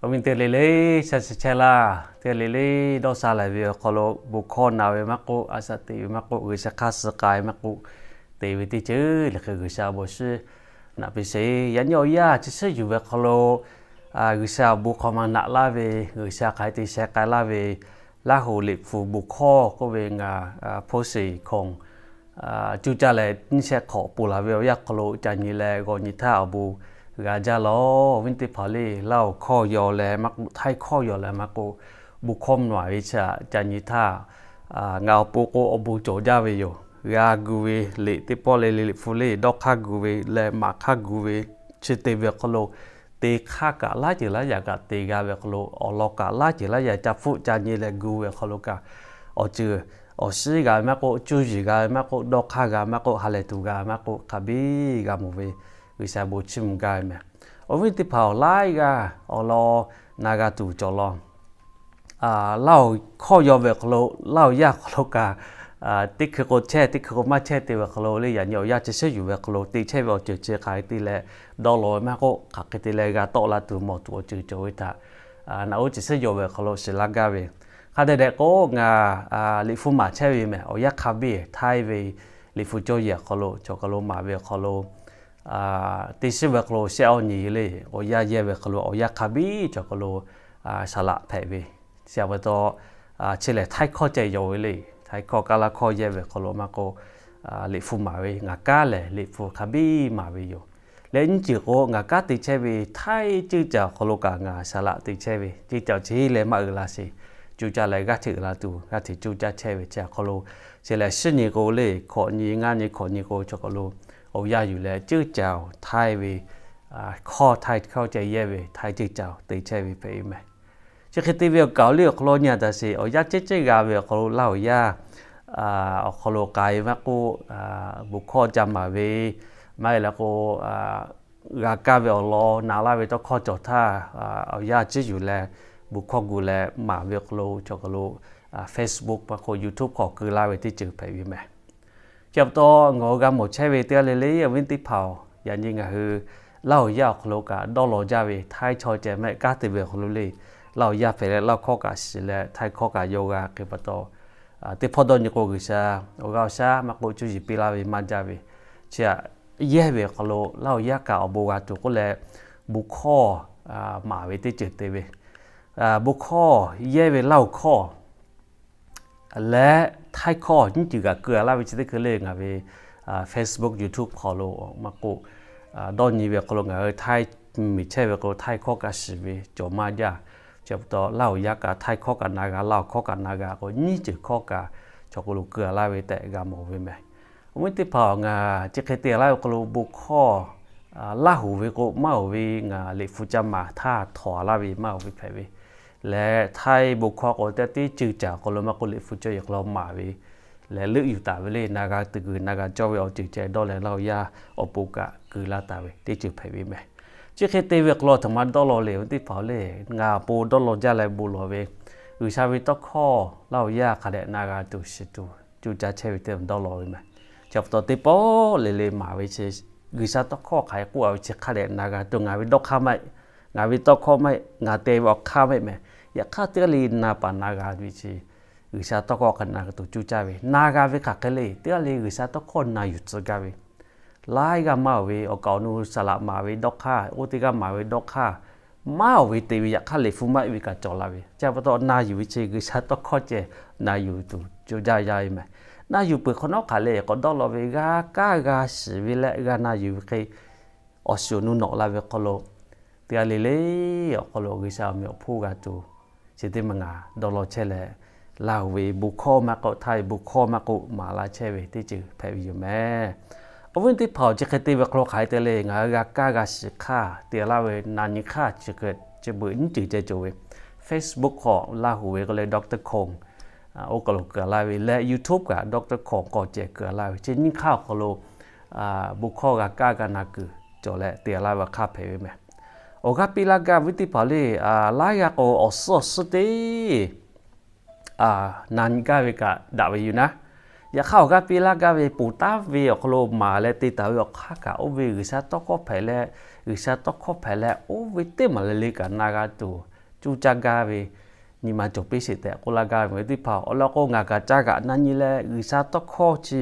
Awˬ viˉ teˇ le le, sha chi chehˇ laˇ. Teˇ le le, dawˇ sha lehˬ ve awˬ hk'aw lo bon hkawˇ na ve maˇ k'oˆ, a shaꞈ teꞈ ve maˇ k'oˆ, G'uiˬsha hk'aˇ suh k'ai maˇ k'oˆ, te ve teˇ ceuˬ le hk'e G'uiˬsha awˬ bon shiˍ naꞈ piˇ sheˍ. Yaꞈ nyi awˬ yanˇ chi shiˉ yuˬ ve hk'aw lo G'uiˬsha awˬ bon hk'aw ma naꞈ laˇ ve, G'uiˬsha hk'aˬ hk'e te sheh k'ai laˇ ve, Laˇ huˍ Liꞈ hpu bon hkawˇ k'oˆ ve ngaˬ hpoˇ shiˍ hkawˇ cuˇ caˇ leh nyiˇ shehˆ hk'awꞈ ponˬ laˬ ve awˬ yanˇ hk'aw lo ca nyi leh g'awˬ nyi htaˇ awˬ bon g'a jaˇ lawˬ. Awˬ viˉ teˇ hpaˍ le, Laˇ huˍ hkawˇ yaw leh maˇ k'oˆ, Htaiˇ hkawˇ yaw leh maˇ k'oˆ, bon hkawˇ mvuhˇ naw ve chi aꞈ ca nyi htaˇ, ngaˬ awˬ pon k'o awˬ bon cawˬ jaˇ ve yoˬ. G'a gu ve liꞈ teˇ pawˆ le le, Liꞈ hpu le dawˇ hk'aˇ gu ve leh maˍ hk'aˇ gu ve, chi te ve awˬ hk'aw lo te hk'aˇ kaꞈ laˇ ceuˬ laˇ yaꞈ kaꞈ te g'a ve awˬ hk'aw lo, awˬ lawn kaꞈ laˇ ceuˬ laˇ yaꞈ ca hpfuhˆ ca nyi leh gu ve awˬ hk'aw lo kaꞈ, awˬ ceuˬ awˬ shiˉ g'a ve maˇ k'oˆ, cuˇ yiˍ g'a ve maˇ k'oˆ, dawˇ hk'aˇ g'a maˇ k'oˆ, ha lehˬ tuˬ g'a maˇ k'oˆ, hk'a biˇ g'a mawˬ ve G'uiˬsha bon chiˇ mvuh gaˇ ve meh. Awˬ viˉ teˇ hpaˍ awˬ laiˉ g'aˇ awˬ lawn na g'a tuˬ cawˬ law. Laˇ huˍ hkawˇ yaw ve awˬ hk'aw lo, Laˇ huˍ yaˇ awˬ hk'aw lo kaꞈ, teˇ hkui k'o chehˇ, teˇ hkui k'o maˇ chehˇ te ve awˬ hk'aw lo le, yaꞈ nyi awˬ yanˇ chi shiˉ yuˬ ve awˬ hk'aw lo te chehˇ ve awˬ ceuˬ chi hk'aˬ hk'e te leh dawˇ law ve maˇ k'oˆ, hk'aˬ hk'e te leh g'a tawˆ la tuˬ mawˬ tuˬ awˬ ceuˬ cawˬ ve htaꞈ, naꞈ uˉ chi shiˉ yaw ve awˬ hk'aw lo shiˍ laˇ gaˇ ve. Hk'a dehꞈ dehꞈ k'o, ngaˬ Liꞈ hpu maˍ chehˇ ve meh, awˬ yanˇ hk'a biˇ Htaiˇ ve Liꞈ hpu cawˇ yehˬ awˬ hk'aw lo cawˬ kaˬ lo maˍ ve awˬ hk'aw lo, teˇ shiˉ ve awˬ hk'aw lo shehˆ awˇ nyi le, awˬ yanˇ yehˇ ve awˬ hk'aw lo awˬ yanˇ hk'a biˇ cawˬ kaˬ lo saˍ laꞈ hpehꞈ ve. Chi pa taw, chi lehˬ Htaiˇ hkawˇ ceh yaw ve le. Htaiˇ hkawˇ, Kaˇ laˇ hkawˇ yehˇ ve awˬ hk'aw lo maˇ k'oˆ, Liꞈ hpu maˍ ve ngaˬ kanˉ lehˬ Liꞈ hpu hk'a biˇ maˍ ve yoˬ. Leh nyiˇ ceuˬ k'o, ngaˬ kanˉ te chehˇ ve Htaiˇ ceuˇ caˬ awˬ hk'aw lo kaꞈ ngaˬ saˍ laꞈ te chehˇ ve, ceuˇ caˬ chi lehˬ maˇ uiˍ la sheˍ, cuˇ caˇ leh g'aˇ hteꞈ uiˍ la tuˬ g'aˇ hteꞈ cuˇ caˇ chehˇ ve chi awˬ hk'aw lo, chi lehˬ shiˉ nyi k'o le, hkawꞈ nyi ngaˇ nyi hkawꞈ nyi k'o cawˬ kaˬ lo awˬ yanˇ yuˬ leh ceuˇ caˬ Htaiˇ ve hkawˇ, Htaiˇ hkawˇ ceh yehˇ ve, Htaiˇ ceuˇ caˬ te chehˇ ve hpehꞈ ve meh. Chi hk'e te ve awˬ kaˍ awˬ liˇ awˬ hk'aw lo nyi a taˍ sheˍ, awˬ yanˇ cehˇ cehˇ g'a ve awˬ hk'aw lo Laˇ huˍ yaˇ awˬ hk'aw lo k'ai ve maˇ k'oˆ, bon hkawˇ ca maˍ ve, maˇ heˆ leh k'o, g'a kaˇ ve awˬ lawn naꞈ laˇ ve tawˇ hkawˇ cawˬ htaˇ, awˬ yanˇ ciˇ yuˬ leh bon hkawˇ gu leh maˍ ve awˬ hk'aw lo cawˬ kaˬ lo Facebook maˇ k'oˆ YouTube hk'aw keu laˇ ve teˇ ceuˬ hpehꞈ ve meh. Chi pa taw ngaˬ hui g'a mawˬ chehˇ ve teˇ g'aˇ le le, awˬ viˉ teˇ hpaˍ-oˬ, yaꞈ nyi ngaˬ hui Laˇ huˍ yaˇ awˬ hk'aw lo kaꞈ dawˇ law jaˇ ve Htaiˇ chaw ceh mehˆ kanˉ te ve awˬ hk'aw lo le, Laˇ huˍ yaˇ hpehꞈ leh Laˇ huˍ hkawˇ kaꞈ shiˍ leh Htaiˇ hkawˇ kaꞈ yaw g'a hk'e pa taw, teˇ hpawˇ dawˇ nyi k'o G'uiˬsha awˬ g'aˇ awˬ shaˉ maˇ k'oˆ cuˇ yiˍ piˇ laˇ ve maˇ jaˇ ve, chi aꞈ yehˇ ve awˬ hk'aw lo Laˇ huˍ yaˇ kaꞈ awˬ bon g'a tuˬ k'oˆ leh, bon hkawˇ maˍ ve teˇ ceuˬ te ve, bon hkawˇ yehˇ ve Laˇ huˍ hkawˇ leh Htaiˇ hkawˇ nyiˇ ceuˬ kaꞈ keu a laˇ ve chi teˇ hkui le ngaˬ ve Facebook, YouTube hk'aw lo maˇ k'oˆ, dawˇ nyi ve awˬ hk'aw lo ngaˬ hui Htaiˇ miˬ chehˇ ve k'o Htaiˇ hkawˇ kaꞈ shiˍ ve cawˬ maˇ jaˇ. Chi pa taw Laˇ huˍ yaˇ kaꞈ Htaiˇ hkawˇ kaꞈ na g'a, Laˇ huˍ hkawˇ kaꞈ na g'a k'o, nyiˇ ceuˬ hkawˇ kaꞈ cawˬ k'o lo keu a laˇ ve tehꞈ g'a mawˬ ve meh. Awˬ viˉ teˇ hpaˍ-oˬ, ngaˬ chi hk'e te laˇ ve hk'aw lo bon hkawˇ Laˇ huˍ ve k'o maˇ oˬ ve ngaˬ Liꞈ hpu ca maˍ htaˇ htawnˍ laˇ ve maˇ oˬ ve hpehꞈ ve leh, Htaiˇ bon hkawˇ k'o teˇ teˇ ceuˇ caˬ awˬ hk'aw lo maˇ k'oˆ Liꞈ hpu cawˇ yehˬ hk'aw lo maˍ ve leh leuˆ yuˬ taˍ ve le, na g'a tuˬ kuiˬ na g'a cawˇ ve awˬ ceuˬ ceh dawˇ leh Laˇ huˍ yaˇ awˬ pon kaꞈ keu laˇ taˍ ve teˇ ceuˬ hpehꞈ ve meh. Chi hk'e te ve hk'aw lo a htoꞈ ma dawˇ law le, awˬ viˉ teˇ hpaˍ-oˬ le, ngaˬ awˬ pon dawˇ law jaˇ leh bon lawˬ ve G'uiˬsha ve tawˇ hkawˇ Laˇ huˍ yaˇ hk'a dehꞈ na g'a tuˬ shiˍ tuˬ cuˇ caˇ chehˇ ve teˇ dawˇ law ve meh. Chi pa taw teˇ pawˆ le le maˍ ve chi G'uiˬsha tawˇ hkawˇ hk'aˬ hk'e k'oˆ a ve chi hk'a dehꞈ na g'a tuˬ, ngaˬ ve dawˇ hk'aˇ maˇ heˆ, ngaˬ ve tawˇ hkawˇ maˇ heˆ, ngaˬ te ve awˬ hk'aˇ maˇ heˆ meh. Yaꞈ hk'aˇ teˇ g'aˇ le na paˍ na g'a ve chi G'uiˬsha tawˇ hkawˇ hk'a na g'a tuˬ cuˇ caˇ ve, na g'a ve hk'aˬ hk'e le, teˇ g'aˇ le G'uiˬsha tawˇ hkawˇ na yuˬ tcuh gaˇ ve laiˉ g'aˇ maˇ oˬ ve awˬ kaˍ awˬ nu saˍ laꞈ maˍ ve dawˇ hk'aˇ, oˇ teˇ g'aˇ maˍ ve dawˇ hk'aˇ, maˇ oˬ ve te ve yaꞈ hk'aˇ Liꞈ hpu maˇ heˆ ve kaꞈ cawˬ la ve. Chi pa taw na yuˬ ve chi G'uiˬsha tawˇ hkawˇ ceh na yuˬ tuˬ cuˇ caˇ yaˇ ve meh. Na yuˬ peuˬ hk'awꞈ nawˉ hk'aˬ le k'awꞈ dawˇ law ve g'a kaˇ g'a shiˍ ve leh g'a na yuˬ ve hk'e awˬ shiˍ awˬ nu nawꞈ la ve hk'aw lo, teˇ g'aˇ le le awˬ hk'aw lo G'uiˬsha awˬ meꞈ awˬ hponˇ g'a tuˬ, chi teˇ maˬ ngaˬ dawˇ law chehˇ leh, Laˇ huˍ ve bon hkawˇ maˇ k'oˆ, Htaiˇ ve bon hkawˇ maˇ k'oˆ maˍ laˇ chehˇ ve teˇ ceuˬ hpehꞈ ve yoˬ meh. Awˬ viˉ teˇ hpaˍ-oˬ, chi hk'e te ve hk'aw lo hk'aˬ hk'e te le, ngaˬ hui g'a kaˇ g'a shiˍ hk'aˇ te laˇ ve na nyi hk'aˇ chi hk'e chi beuꞈ nyiˇ ceuˬ ceh cawˬ ve, Facebook hk'aw Laˇ huˍ ve k'oˆ leh Doctor Kong oˇ kaˬ lo keu a laˇ ve leh, YouTube kaꞈ Doctor Kong k'awꞈ ceh keu a laˇ ve, chi nyiˇ hk'aˇ awˬ hk'aw lo bon hkawˇ g'a kaˇ g'a na kuiˬ cawˬ leh te laˇ ve hk'aˇ hpehꞈ ve meh. Awˬ g'aˇ piˇ laˇ gaˇ ve teˇ hpaˍ le, laiˉ g'aˇ k'o awˬ suhˉ awˬ suhˉ teˇ na nyi gaˇ ve kaꞈ daꞈ ve yoˬ naˉ. Yaꞈ hk'aˇ awˬ g'aˇ piˇ laˇ gaˇ ve ponˬ taˉ ve awˬ hk'aw lo maˍ leh te taˍ ve awˬ hk'aˇ kaꞈ oˇ ve G'uiˬsha tawˇ hkawˇ hpehꞈ leh, G'uiˬsha tawˇ hkawˇ hpehꞈ leh oˇ ve teˇ maˬ le le kaꞈ na g'a tuˬ, cuˇ caˇ gaˇ ve nyi ma cawˬ piˇ sheˍ tehꞈ k'oˆ laˇ gaˇ ve teˇ hpaˍ. Awˬ lawn k'o, ngaˬ kaꞈ caˇ g'aꞈ na nyi leh G'uiˬsha tawˇ hkawˇ chi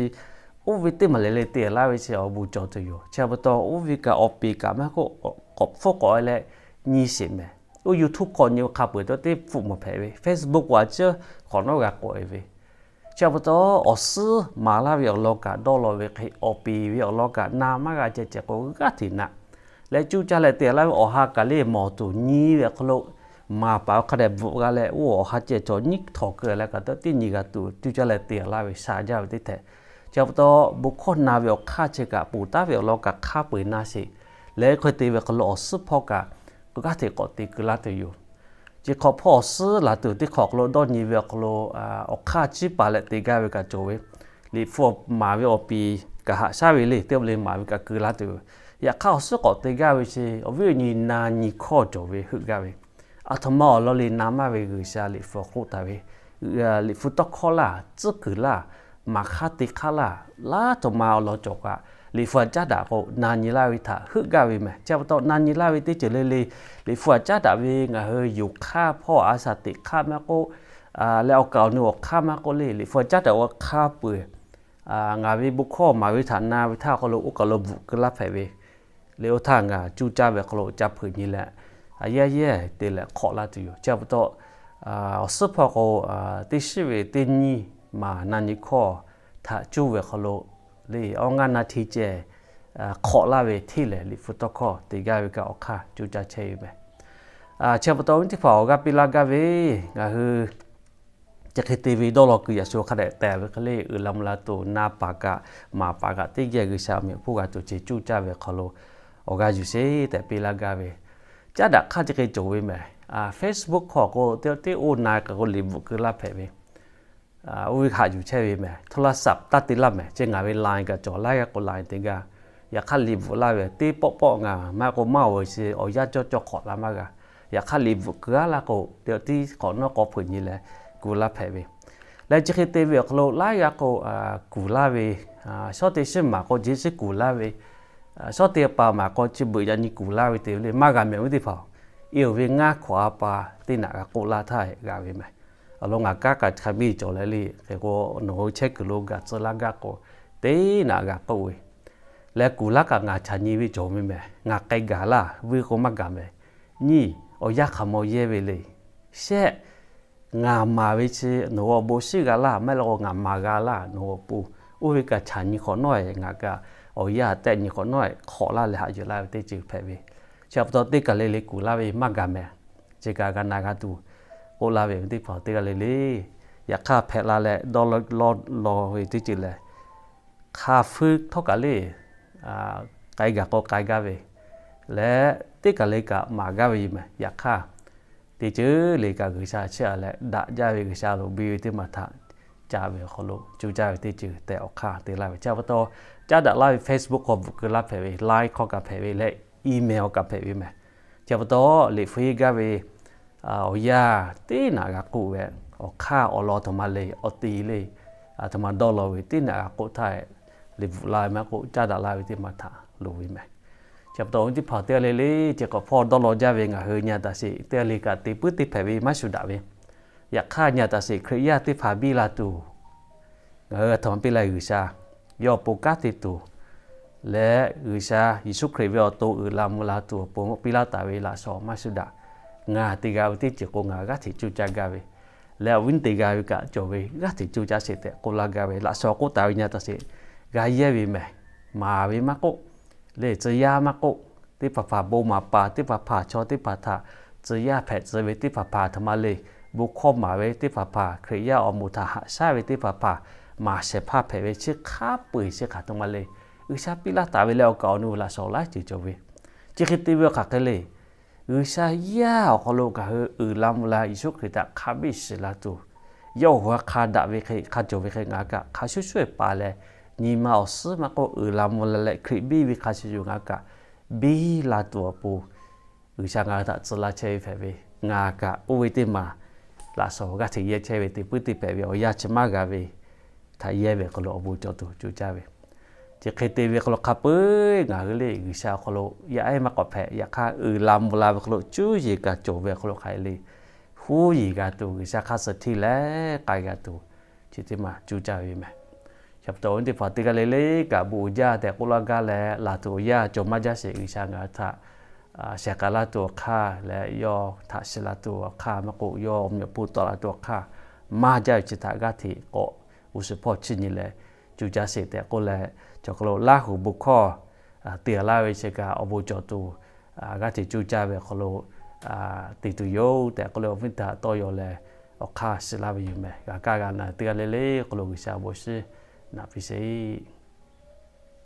oˇ ve teˇ maˬ leh leh te laˇ ve chi awˬ bon cawˬ tuˬ yoˬ. Chi pa taw oˇ ve kaꞈ awˬ peˍ kaꞈ maˇ k'oˆ, k'awꞈ hpfuhˇ k'awꞈ e leh nyi sheˍ mehˍ. Oˇ YouTube hk'aw nyi hk'a peu-eˬ taw teˇ hpfuhˆ mawˬ hpehꞈ ve, Facebook a ciˉ hk'awꞈ nawˉ g'a k'awꞈ e ve. Chi pa taw, awˬ suhˉ maˍ laˇ ve awˬ lawn kaꞈ dawˇ law ve hk'e, awˬ peˍ ve awˬ lawn kaꞈ na maˇ g'a ceh ceh k'o g'aˇ hteꞈ naꞈ leh cuˇ caˇ leh te laˇ ve awˬ ha kaꞈ le mawˬ tuˬ nyi ve awˬ hk'aw lo maˍ paˍ hk'a dehꞈ bvuhꞈ g'a leh, oˇ awˬ ha ceh cawˬ nyiˉ htawꞈ keu leh kaꞈ taw teˇ nyi g'a tuˬ cuˇ caˇ leh te laˇ ve sha jaˇ ve teˇ htehꞈ. Chi pa taw, bon hkawˇ na ve awˬ hk'aˇ chi kaꞈ ponˬ taˉ ve awˬ lawn kaꞈ hk'a peu-eˬ na sheˍ. Leh hk'e te ve hk'aw lo awˬ suhˉ hpawˇ kaꞈ g'aˇ hteꞈ k'awꞈ te keu laˇ tuˬ yoˬ. Chi hk'awꞈ hpawˇ awˬ suhˉ laˬ tuˬ teˇ hk'awꞈ hk'aw lo dawˇ nyi ve awˬ hk'aw lo, awˬ hk'aˇ ciˉ paˍ leh te gaˇ ve kaꞈ cawˬ ve, liꞈ hpu maˍ ve awˬ piˍ kaꞈ haꞈ shaˉ ve le, teˇ le maˍ ve kaꞈ keu laˇ tuˬ yoˬ. Yaꞈ hk'aˇ awˬ suhˉ k'awꞈ te gaˇ ve chi awˬ viˉ awˬ nyi na nyi hkawˇ cawˬ ve heuˆ gaˇ ve, aˬ htoꞈ ma awˬ lawn le na maˇ ve G'uiˬsha liꞈ hpu k'oˆ taˍ ve, liꞈ hpu tawˇ hkawˇ laˇ, tcuhˉ kuiˬ laˇ, maˍ hk'aˇ te hk'aˇ laˇ, laˇ htoꞈ ma awˬ lawn cawˬ kaꞈ liꞈ hpu a caˉ daꞈ k'o na nyi laˇ ve htaꞈ heuˆ gaˇ ve mehˍ. Chi pa taw na nyi laˇ ve teˇ ceuˬ le le, liꞈ hpu a caˉ daꞈ ve ngaˬ hui yonˍ hk'aˇ hpawˇ a shaˍ teꞈ hk'aˇ maˇ k'oˆ, leh awˬ kaˍ awˬ nu awˬ hk'aˇ maˇ k'oˆ le, liꞈ hpu a caˉ daꞈ ve hk'a peu-eˬ ngaˬ ve bon hkawˇ maˍ ve htaꞈ na ve htaˇ awˬ hk'aw lo oˇ kaˬ lo bvuhꞈ keu laˇ hpehꞈ ve, leh oˇ htaˇ ngaˬ cuˇ caˇ ve awˬ hk'aw lo ca hpeuꞈ nyi leh, a yaˇ yaˇ te leh hk'awꞈ laˇ tuˬ yoˬ. Chi pa taw, awˬ suhˉ hpawˇ k'o, teˇ shiˉ ve teˇ nyiˇ maˍ na nyi hkawˇ htaꞈ cuˇ ve awˬ hk'aw lo le awˇ ngaˇ na hti ceh hk'awꞈ laˇ ve hteˇ lehˬ, liꞈ hpu tawˇ hkawˇ te gaˇ ve kaꞈ awˬ hk'aˇ cuˇ caˇ chehˇ ve mehˍ. Chi pa taw awˬ viˉ teˇ hpaˍ awˬ g'aˇ piˇ laˇ gaˇ ve, ngaˬ hui chi hk'e te ve dawˇ law kuiˬ yaꞈ shu hk'a dehꞈ tehꞈ ve hk'e le, uiˍ la mvuh la tuˬ na paˍ kaꞈ maˍ paˍ kaꞈ teˇ geh G'uiˬsha awˬ meꞈ awˬ hponˇ g'a tuˬ ceh cuˇ caˇ ve awˬ hk'aw lo awˬ g'aˇ yuˬ sheˍ tehꞈ piˇ laˇ gaˇ ve, caˉ daꞈ hk'aˇ chi hk'e cawˬ ve mehˍ. Facebook hk'aw k'o teˇ oˇ na kaꞈ k'o liꞈ bvuhꞈ keu laˇ hpehꞈ ve, oˇ ve haꞈ yuˬ chehˇ ve mehˍ. โทรศัพท์ taˇ te laˇ mehˍ. Chi ngaˬ ve ไลน์ kaꞈ cawˬ laˇ g'a k'o ไลน์ te gaˇ. Yaꞈ hk'aˇ liꞈ bvuhꞈ laˇ ve teˇ pawˆ pawˆ ngaˬ maˇ k'o maˇ awˬ ve chi awˬ yanˇ cawˇ cawˇ hk'awꞈ la maˇ g'a. Yaꞈ hk'aˇ liꞈ bvuhꞈ keu a laˇ k'o, teˇ tiˉ hk'awꞈ nawˉ k'aw hpeuꞈ nyi leh gu laˇ hpehꞈ ve. Leh chi hk'e te ve awˬ hk'aw lo laiˉ g'aˇ k'o, kuˬ laˇ ve, shawˉ teˇ shiˉ maˍ k'o chi shiˉ kuˬ laˇ ve, shawˉ teˇ a pa maˍ k'o chi beuꞈ yaꞈ nyi kuˬ laˇ ve te ve le maˇ g'a mehˍ ve teˇ hpaˍ-oˬ. Eˬ, awˬ ve ngaˇ hkawꞈ a pa teˇ naꞈ g'a k'oˆ laˇ htaˇ g'a ve mehˍ. Awˬ lawn ngaˬ kanˉ kaꞈ hk'a biˇ cawˬ leh le, hk'e k'o nawˬ hui chehˇ kuiˬ lo gaˬ tcuh laˇ gaˇ k'o, teˇ naꞈ g'a k'oˆ ve. Leh kuˬ laˇ kaꞈ ngaˬ htaꞈ nyi ve cawˬ ve mehˍ. Ngaˬ k'ai gaˬ laˇ, vuiˇ k'o maˇ gaˬ mehˍ. Nyiˇ, awˬ yanˇ hk'aˬ maw yehˇ ve le. Shehˆ, ngaˬ maˍ ve chi nawˬ hui awˬ bon shiˉ g'a laˇ, maˇ heˆ law k'o ngaˬ maˍ g'a laˇ nawˬ hui awˬ pon. Oˇ ve kaꞈ htaꞈ nyi hk'awꞈ nawˉ-e ngaˬ kaꞈ awˬ yanˇ tehˆ nyi hk'awꞈ nawˉ-e hk'awꞈ laˇ leh haꞈ yuˬ laˇ ve teˇ ceuˬ hpehꞈ ve. Chi pa taw teˇ kaˬ le le kuˬ laˇ ve maˇ gaˬ mehˍ. Chi kaꞈ g'a na g'a tuˬ k'oˆ laˇ ve teˇ hpaˍ teˇ g'aˇ le le. Yaꞈ hk'aˇ hpehꞈ la leh dawˇ law law ve teˇ ceuˬ lehˬ, hk'a feu htawˇ kaꞈ le k'ai gaˬ k'o k'ai gaˇ ve leh, teˇ kaˬ le kaꞈ maˍ gaˇ ve yoˬ mehˍ. Yaꞈ hk'aˇ, teˇ ceuˬ le kaꞈ G'uiˬsha chehˇ a leh daꞈ jaˇ ve G'uiˬsha lo biˇ ve teˇ maˬ htaꞈ ca ve awˬ hk'aw lo cuˇ caˇ ve teˇ ceuˬ tehꞈ awˬ hk'aˇ te laˇ ve. Chi pa taw, caˉ daꞈ laˇ ve Facebook hk'aw bvuhꞈ keu laˇ hpehꞈ ve, ไลน์ hk'aw kaꞈ hpehꞈ ve leh อีเมล kaꞈ hpehꞈ ve mehˍ. Chi pa taw, liꞈ hpu heˆ gaˇ ve awˬ yanˇ teˇ naꞈ g'a k'oˆ ve, awˬ hk'aˇ awˬ lawn aˬ htoꞈ ma le, awˬ te le, aˬ htoꞈ ma dawˇ law ve teˇ naꞈ g'a k'oˆ htaˇ, liꞈ bvuhꞈ laˇ ve maˇ k'oˆ, caˉ daꞈ laˇ ve teˇ maˬ htaꞈ loˍ ve mehˍ. Chi pa taw, awˬ viˉ teˇ hpaˍ teˇ g'aˇ le le, chi hk'awꞈ hpawˇ dawˇ law jaˇ ve ngaˬ hui nyi a taˍ sheˍ, teˇ g'aˇ le kaꞈ te puiˉ teˇ hpehꞈ ve maˇ shuˍ daꞈ ve. Yaꞈ hk'aˇ nyi a taˍ sheˍ, Hkriꞈ yaˇ teˇ hpaˍ biˇ la tuˬ, ngaˬ hui aˬ htoꞈ ma piˇ laˇ G'uiˬsha, yawˇ awˬ pon kanˉ te tuˬ, leh G'uiˬsha Yeˍsuˆ Hkriꞈ ve awˬ to uiˍ la mvuh la tuˬ awˬ pon piˇ laˇ taˍ ve laꞈ shawnˍ maˇ shuˍ daꞈ. Ngaˬ te g'a ve teˇ ceuˬ k'o ngaˬ g'aˇ hteꞈ cuˇ caˇ gaˇ ve, leh awˬ viˉ teˇ g'a ve kaꞈ cawˬ ve g'aˇ hteꞈ cuˇ caˇ sheˍ tehꞈ k'oˆ laˇ gaˇ ve, laꞈ shawnˍ k'oˆ taˍ ve nyi a taˍ sheˍ, g'a yehˇ ve mehˍ. Maˍ ve maˇ k'oˆ, leh tcuh yaˇ maˇ k'oˆ, teˇ hpaˍ hpaˍ bon maˍ paˍ teˇ hpaˍ hpaˍ chaw teˇ hpaˍ htaꞈ tcuh yaˇ hpehꞈ tcuh ve teˇ hpaˍ hpaˍ aˬ htoꞈ ma le, bon hkawˇ maˍ ve teˇ hpaˍ hpaˍ, Hkriꞈ yaˇ awˬ moˍ htaꞈ haꞈ shaˉ ve teˇ hpaˍ hpaˍ, maˍ shehˍ hpaˇ hpehꞈ ve chi hk'a peu-eˬ chi hk'aˬ htoꞈ ma le, G'uiˬsha piˇ laˇ taˍ ve leh awˬ kaˍ awˬ nu laꞈ shawnˍ laiˉ ceuˬ cawˬ ve. Chi hk'e te ve awˬ hk'aˬ hk'e le, G'uiˬsha yaˇ awˬ hk'aw lo ngaˬ hui uiˍ la mvuh la Yeˍsuˆ Hkriꞈ htaꞈ hk'a biˇ shiˍ la tuˬ, yawˇ awˬ ha hk'a daꞈ ve hk'e hk'a cawˬ ve hk'e ngaˬ kaꞈ hk'a shuˍ shuˍ-e paˍ leh, nyi ma awˬ suhˉ maˇ k'oˆ uiˍ la mvuh la leh Hkriꞈ biˇ ve hk'a shuˍ shuˍ ngaˬ kaꞈ biˇ la tuˬ awˬ pon, G'uiˬsha ngaˬ hui htaꞈ tcuh laˇ chehˇ ve hpehꞈ ve. Ngaˬ kaꞈ oˇ ve teˇ maˬ laꞈ shawnˍ g'aˇ hteꞈ yehˇ chehˇ ve te puiˉ te hpehꞈ ve awˬ yanˇ chi maˇ g'a ve htaꞈ yehˇ ve hk'aw lo awˬ bon cawˬ tuˬ cuˇ caˇ ve. Chi hk'e te ve hk'aw lo hk'a peu-eˬ ngaˬ hui le G'uiˬsha awˬ hk'aw lo yaꞈ ehˉ maˇ k'awꞈ hpehꞈ, yaꞈ hk'aˇ uiˍ la mvuh la ve hk'aw lo cuˇ yiˍ kaꞈ cawˬ ve awˬ hk'aw lo hk'aˬ hk'e le puiˉ yeˬ g'a tuˬ, G'uiˬsha hk'aˇ suh hteˇ leh k'ai g'a tuˬ, chi teˇ maˬ cuˇ caˇ ve yoˬ meh. Chi pa taw awˬ viˉ teˇ hpaˍ teˇ g'aˇ le le kaꞈ bon uiˍ jaˇ tehꞈ k'oˆ laˇ gaˇ leh, laˬ tuˬ awˬ yanˇ cawˬ maˇ jaˇ sheˍ. G'uiˬsha ngaˬ hui htaꞈ shehˍ k'ai laˇ tuˬ awˬ hk'aˇ leh, yawˇ htaꞈ shiˍ laˇ tuˬ awˬ hk'aˇ maˇ k'oˆ, yawˇ awˬ meꞈ awˬ hponˇ tawˆ la tuˬ awˬ hk'aˇ maˇ jaˇ ve chi htaꞈ g'aˇ hteꞈ k'awꞈ g'uˇ suhˍ hpawˇ chiˇ nyi leh cuˇ caˇ sheˍ tehꞈ k'oˆ leh, chaw hk'aw lo Laˇ huˍ bon hkawˇ te laˇ ve chi kaꞈ awˬ bon cawˬ tuˬ, g'aˇ hteꞈ cuˇ caˇ ve awˬ hk'aw lo te tuˬ yoˬ tehꞈ k'oˆ leh, awˬ viˉ htaꞈ tawˇ yaw leh awˬ hk'aˇ shiˍ laˇ ve yoˬ meh. G'a kaˇ g'a na teˇ g'aˇ le le awˬ hk'aw lo G'uiˬsha awˬ bon shiˍ naꞈ piˇ sheˍ.